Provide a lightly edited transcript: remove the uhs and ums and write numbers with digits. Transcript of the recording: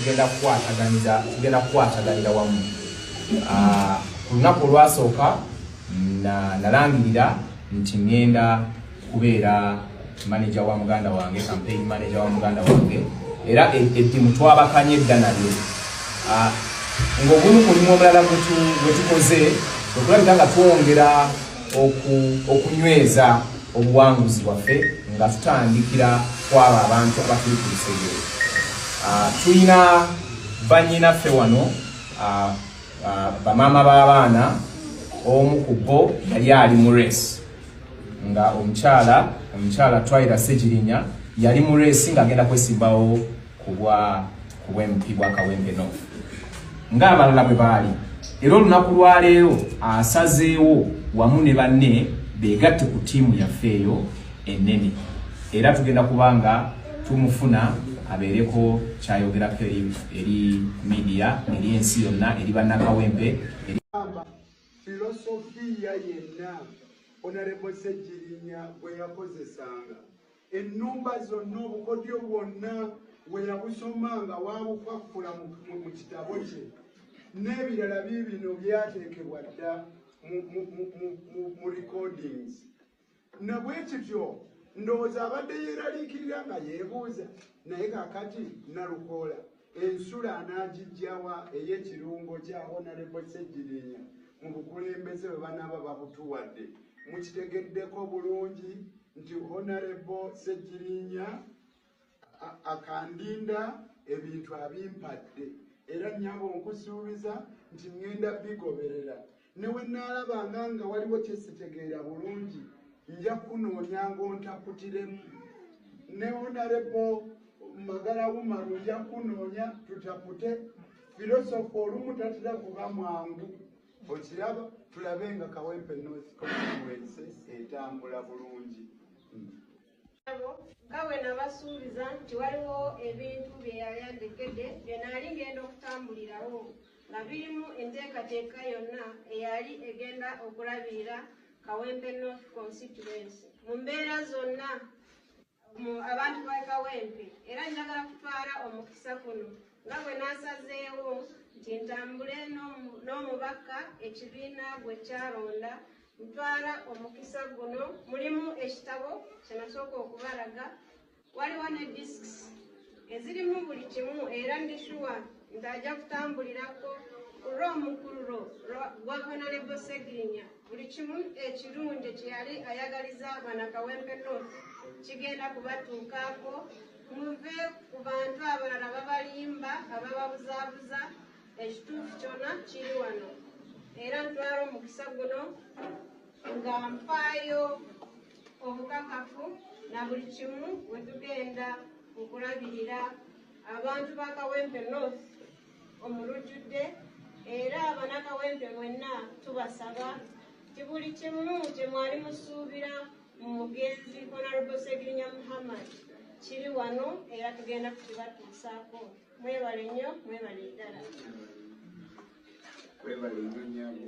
Tugenda kukwataganiza, tugenda kukwataganira wamu. Ku lunaku olwasooka nalangirira nti ngenda kubeera manager wa muganda wange, campaign manager wa muganda wange, era eddimu twabakanye edda nalyo. Ng'ogumu mulimu omulala gwe tukoze okulabika nga twongera okunyweza obuwanguzi bwaffe nga tutandikira kwabo abantu abatuli ku lusegere. Tulina bannyinaffe wano, bamaama b'abaana. Omu ku bo yali ali mu race, nga omukyala Twaira Segirinya yali mu race ng'agenda kwesimbawo ku bwa MP bwa Kawempe North, ng'abalala bwe baali. Era olunaku lwaleero asazeewo wamu ne banne beegatte ku ttiimu yaffe eyo ennene, era tugenda kuba nga tumufuna abeereko kyayogerako eri media, eri ensi yonna, eri bannakawempe, eri Filosofiya yenna Honorable Segirinya gwe yakozesanga, ennumba zonna, obukodyo bwonna we yabusoma nga wabukwakula mu kitabo kye n'ebirala biibino byateekebwa dda mu recordings. Nabwe kityo ndowooza abadde yeeraliikirira nga yeebuuza, naye kaakati Nalukoola ensula anaagijjawa ey'ekirungo kya Honorable Segirinya mu bukulembeze bwe banaaba babutuwadde? Mukitegeddeko bulungi nti Honorable Segirinya akandinda ebintu abimpadde, era nnyabo nkusuubiza nti ŋŋenda bigoberera. Ne we naalabanga nga waliwo kyesitegeera bulungi, nja kunoonya ng'ontaputiremu. Ne Honorable Magala Umaru nja kunoonya tutapute. Filosofa olumu tatera kuba mwangu, okiraba. Tulabe nga Kawempe North constituency etambula bulungi. Nga bwe nabasuubiza nti waliwo ebintu bye yali andekedde bye naali ngenda okutambulirawo, nga birimu enteekateeka yonna eyali egenda okulabirira Kawempe North constituency mu mbeera zonna mu abantu ba Kawempe. Era njagala kutwala omukisa kuno, nga bwe nasazeewo nti ntambule n'omubaka ekibiina gwe kyalonda, ntwala omukisa guno. Mulimu ekitabo kyenasooka okubalaga, waliwo ne discs ezirimu buli kimu, era ndi sure nti ajja kutambulirako olw'omukululo gwa Honorable Segirinya. Buli kimu ekirungi kyeyali ayagaliza Bannakawempe North kigenda kubatuukaako. Muve ku bantu abalala babalimba, abababuzaabuza. Ekituufu kyonna kiri wano. Era ntwala omukisa guno nga mpaayo obukakafu na buli kimu we tugenda okulabirira abantu ba Kawempe North omulujjudde. Era abanakawempe mwenna tubasaba ti buli kimu kye mwali musuubira mu mugenzi Honorable Segirinya Muhammad kiri wano, era tugenda kukibatuusaako. Mwebale nnyo, mwebale ddala. Webale nnyo, nnyabo.